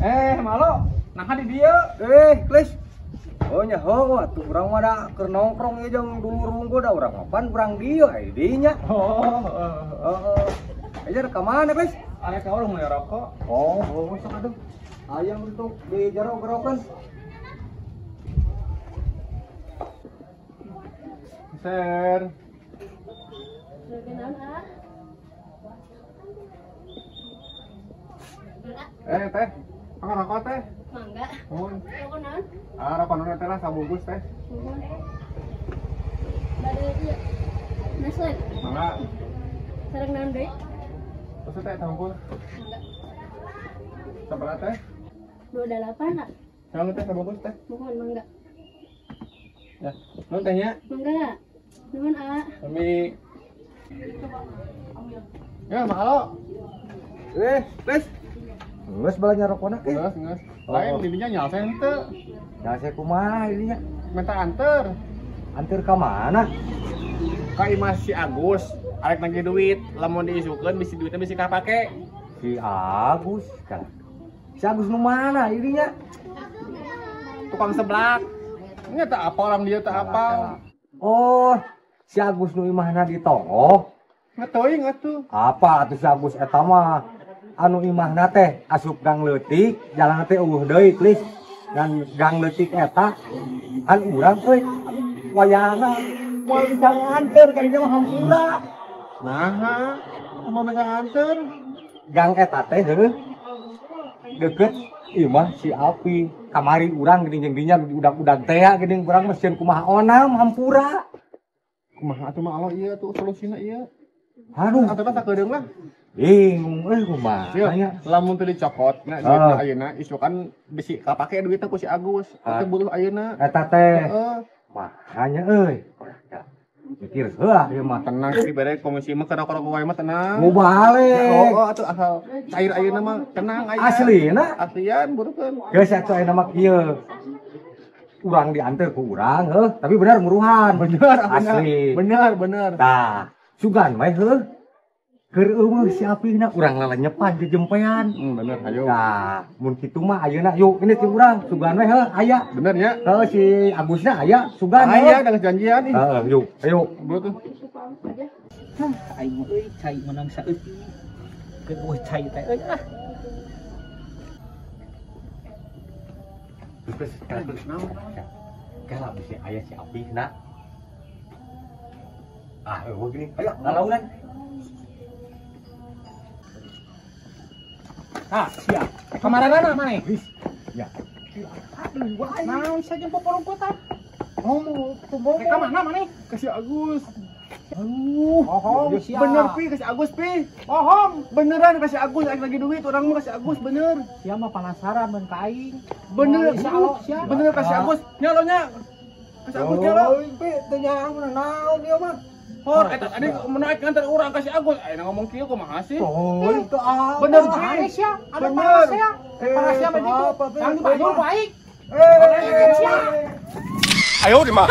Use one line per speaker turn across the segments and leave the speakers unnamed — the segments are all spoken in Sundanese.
Malo, nah di dieu.
Klis. Oh nya heuh atuh urang mah da keur nongkrong ieu jeung dulur unggul da urang mapan urang dieu ai dinya.
Oh,
heeh. Ajar ka mana, Klis?
Arek ka urang meuli rokok.
Oh, sok aduh. Ayam untuk di jero gerokan.
Ser. Teh. Mangga rokok teh.
Mangga.
Nuhun.
Rokok naon?
Ah, rokok naon teh lah sabungkus teh.
Nuhun. Bade ieu. Nesle.
Mangga.
Sareng naon deui?
Terus teh tangkul.
Mangga.
Sabaraha teh?
28 lah.
Sareng teh sabungkus teh.
Nuhun mangga.
Ya, nuhun teh nya.
Mangga. Nuhun a.
Kami.
Coba ambil.
Ya, mahalo.
Klis. Geus balanya rokona ke?
Geus, geus. Lain didinya nyalsen teu.
Nyalsen kumaha didinya?
Minta anter.
Anter ka mana?
Ka imah si Agus, arek nagih duit, lamun diisukeun bisi duitnya bisi kapake.
Si Agus kan. Si Agus nu mana didinya?
Tukang seblak. Nya teu apal orang dia teu apal.
Oh, si Agus nu imahna di Tonggoh.
Ngeteuing atuh.
Apa atuh si Agus eta mah? Anu imahna teh asup gang leutik, jalan teh eueuh deui, Klis. Dan gang leutik eta an urang euy wayahna moal bisa nganter ka dinya mah hampura.
Naha, moal bisa nganter.
Gang eta teh heuh deket imah si Api. Kamari urang geuning jeung dinya udag-udag teh geuning urang mah sieun kumaha onam hampura.
Kumaha atuh mah Allah ieu atuh solusina ieu.
Aduh,
atuh mah sakedeung lah.
Bingung euy kumaha nya.
Lamun teu dicokot na duitna ayeuna isukan bisi kapake duitna ku si Agus. Teu butuh ayeuna.
Eta teh.
Heeh.
Makanya euy. Mikir heula ieu mah.
Tenang sih bere komisi mah keur rokok wae mah tenang.
Mau balik.
Oh, atuh asal cair ayeuna mah tenang aya.
Aslina?
Aslian burukeun.
Geus atuh ayeuna mah kieu. Urang diantar ku urang heuh, tapi bener muruhan.
Bener
asli.
Bener bener.
Tah, sugan we heuh. Keur eueuh si Apina urang lalenyepan jejempean.
Bener hayo.
Tah, mun kitu mah ayeuna yuk ini ti urang sugan we heuh aya.
Bener nya.
Heuh si Agusna aya sugan.
Aya da janjian ih.
Heeh, yuk ayo.
Bro tuh.
Hah, aing mah euy cai menang saeutik. Keur eueuh cai teh euy ah.
Terus terus naon? Kela bisi aya si Apina. Ah, eueuh gini. Ayo lalaunan.
Ah, siap. Kemarin mana?
Ya.
Aduh, naon saja popolongkotan.
Ngomong,
Ke mana mana?
Ke si Agus.
Aduh, bohong siap.
Bener pi ke si Agus pi.
Bohong.
Beneran ke si Agus lagi duit orang mah ke si Agus bener.
Sia mah penasaran mun ka aing.
Bener, bener ke si Agus. Nyalo nya. Ke si Agus nyalo.
Pi teu nyaho naon ieu mah.
Hor, eta tadi menaik nganter urang ka si Agus. Ayeuna ngomong kieu kumaha sih?
Oh, itu apa?
Bener sih.
Sia, ada
Bener.
sia. Parasia mah gitu. Yang di Bandung ku aing. Sia.
Ayo di mah.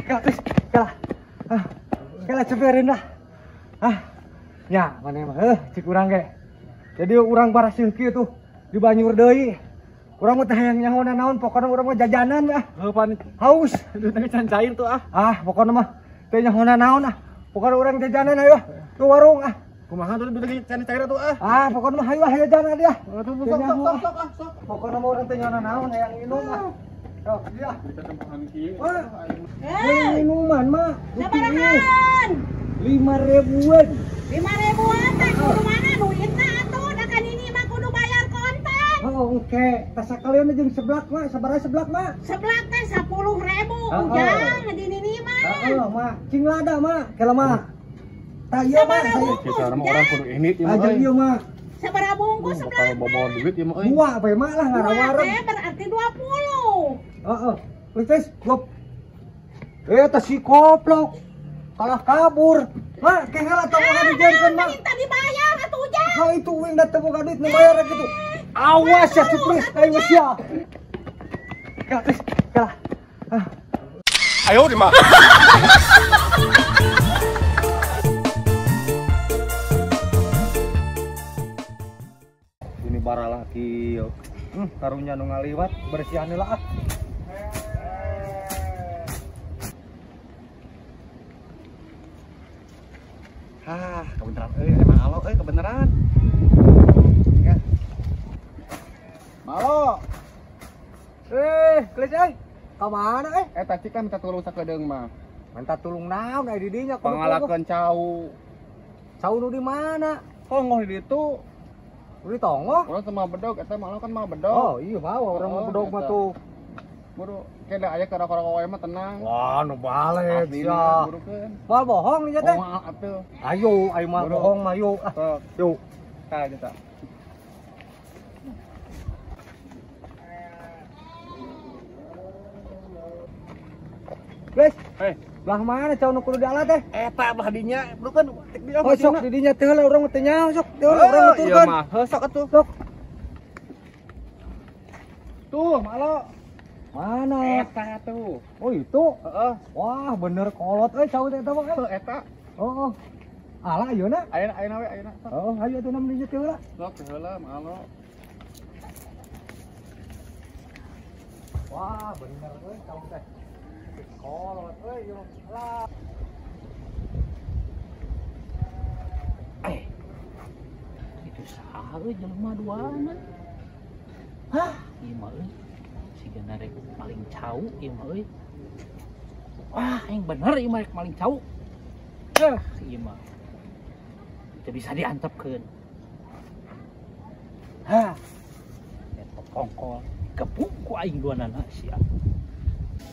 Kalah, Kris. Kalah. Ah, kalah ceperin lah. Ah. Ya, mana mah heuh cik urang ge. Jadi urang barasih kieu tuh di Banyur deui. Urang mah teh hayang nyaho naon pokona urang mah jajanan ah.
Heuh pan
haus.
Duitna can cair tuh ah.
Ah, pokona mah teh nyaho naon ah. Pokona urang jajanan ayo ke warung ah.
Kumaha tuh duitna can cair tuh ah.
Ah, pokona mah hayu ah jajanan dia.
Tuh sok sok sok ah sok.
Pokona mah urang teh nyaho naon hayang minum ah. Sok dia.
Eh,
minuman mah.
Sabarahan?
5 ribuan.
5 ribuan teh kudu mana duitna atuh da kan ini mah kudu bayar kontan.
Oh, oke. Tas sakalian jeung seblak mah, sabaraha seblak mah?
Seblak teh 10.000 ujang di nini mah.
Heeh, mah. Cing lada mah, kela mah. Tah ieu mah.
Kita mah orang kudu ini ieu mah.
Aja ieu mah.
Sabaraha bungkus seblak?
Bawa duit ieu mah euy.
Dua bae mah lah ngarawareng.
Dua teh berarti 20.
Heeh. Wis, gop. Eh, tas si koplok. Kalah kabur. Mak, kehela tong dijadikan mak.
Minta dibayar atuh ujang.
Ha itu uing da teu boga duit nu bayar gitu. Awas ya surprise, ayo sia. Kalah, kalah. Ah.
Ayo di mah.
Ini baralah kieu. Karunya nu ngaliwat bersihan heula ah.
Hah, kebenaran euy, emang alo euy kebenaran. Ya. Malo.
Kelis euy. Ka mana euy?
Eta cik kan minta tulung sakedeung mah.
Minta tulung naon aya di dinya
pangalakeun cau.
Cau nu di mana?
Tonggoh di ditu.
Di tonggoh?
Urang teh mah bedog, eta mah kan mah bedog.
Oh, iya bawa urang mah bedog mah tuh.
Buru, kena aya keur rokok wae mah tenang.
Wah, nu balik sia. Moal bohong nih teh.
Moal atuh.
Ayo, ayo mah bohong mah yuk. Ah, yuk.
Tah eta.
Guys, belah mana cau nu kudu diala teh?
Eta belah dinya, lu kan
oh, sok di dinya teh heula urang teh nyaho sok. Teh heula urang nuturkeun.
Ieu mah, heuh sok atuh.
Sok.
Tuh, malo.
Mana?
Eta tuh.
Oh, itu?
Heeh.
Wah, bener kolot euy cau teh eta mah.
Heuh eta.
Oh. Ala ayeuna?
Ayeuna ayeuna we ayeuna.
Oh, ayo atuh nam dinya teh heula.
Sok teh heula malo.
Wah, bener euy cau teh. Kolot euy ieu. Lah.
Itu saha euy jelema duana. Hah, ieu mah euy. Sigana rek maling cau ieu mah euy. Wah, aing bener ieu mah rek maling cau. Ieu mah teu bisa diantepkeun. Hah. Eta kongkol gebuk ku aing duanana sia.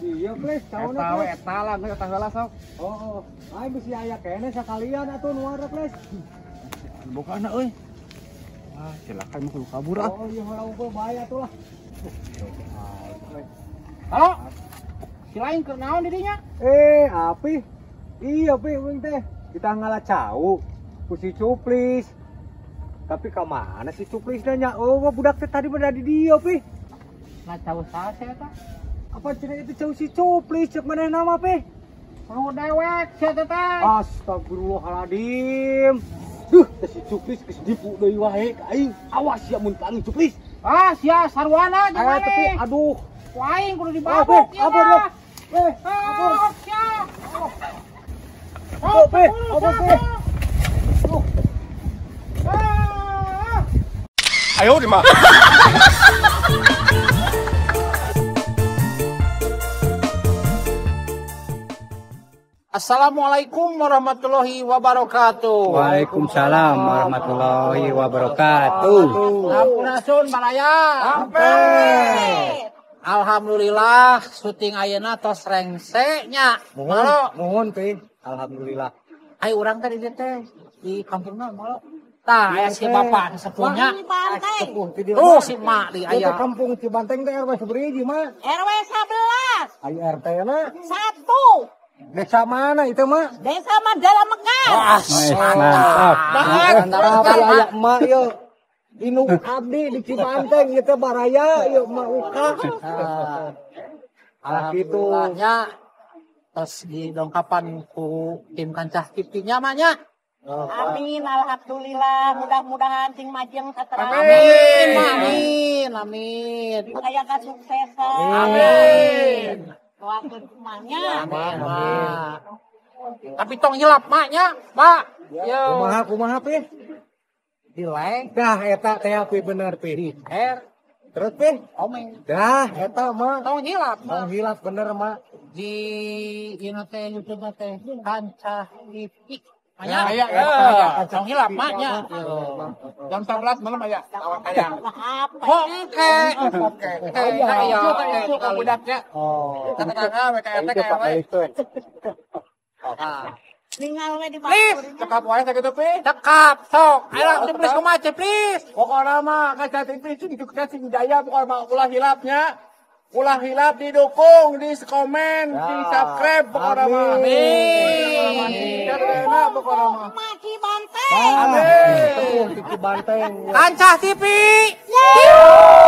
Iya, please, cau
eta we eta lah geus eta heula sok.
Oh, aing bisi aya keneh sakalian atuh nu warna please.
Bukana euy. Wah, cilaka mah kudu kabur ah.
Oh, ieu heula unggul bae atuh lah.
Halo. Si lain keur naon di dinya?
Api. Iya, pi uing teh. Kita ngalah cau ku si Cuplis. Tapi ka mana si Cuplis nya? Oh, budak teh tadi berada di dieu, pi.
Lah cau saha sia eta?
Apa cenah itu cau si Cuplis cek maneh nama, pi?
Lu dewek sia teh teh.
Astagfirullahaladzim. Duh, teh si Cuplis geus nipu deui wae ka aing. Awas sia mun paling Cuplis.
Ah, sia sarwana jeung maneh.
Tapi aduh,
ku aing kudu dibabok ieu mah. Ampun, sia.
Oh, pe, apa pe?
Ayo di mah.
Assalamualaikum warahmatullahi wabarakatuh.
Waalaikumsalam warahmatullahi wabarakatuh.
Sampurasun baraya. Sampai. Alhamdulillah syuting ayeuna tos rengse nya.
Mohon, mohon pi. Alhamdulillah.
Ai urang tadi teh di kampungna malo. Tah aya si bapak sepuhnya. Tuh si mak di aya.
Kampung Cibanteng teh RW sabaraha mah?
RW 11.
Aya RT na
1.
Desa mana itu mak?
Desa Mandala Mekar.
Wah, mantap.
Mantap aya emak yeuh. Indung abdi di Cibanteng ieu teh baraya ieu emak uka.
Alhamdulillah nya tos didongkapan ku tim Kancah TV nya mah nya.
Amin, alhamdulillah, mudah-mudahan sing majeng saterang.
Amin, amin, amin.
Aya kasuksesan.
Amin.
Doakeun kumahnya.
Amin, amin. Tapi tong hilap maknya, Pak. Yo.
Kumaha kumaha pi?
Di like,
Dah eta teh pi bener pi.
di share,
Terus pi?
komen.
Dah eta mah.
Tong hilap,
Tong
mah.
hilap bener mah.
Di ieu teh YouTube teh Kancah TV. Maknya,
Ya, ya, ya.
tong hilap maknya.
Jam 11 malam aya awak tayang.
Apa?
Hongke.
Oke.
Ayo,
Itu budaknya.
Oh.
Tetangga WKRT KRW.
Ningal we di
Please.
Cekap wae sakitu pi.
Cekap, sok. Ayo, please kumaha, please.
Pokokna mah Kancah TV sing sukses sing jaya pokokna mah ulah hilapnya. Ulah hilap didukung, di komen, di subscribe pokokna mah.
Amin.
Amin. Pokokna mah.
Mak Cibanteng.
Amin. Tepung Cibanteng.
Kancah TV.
Yeay.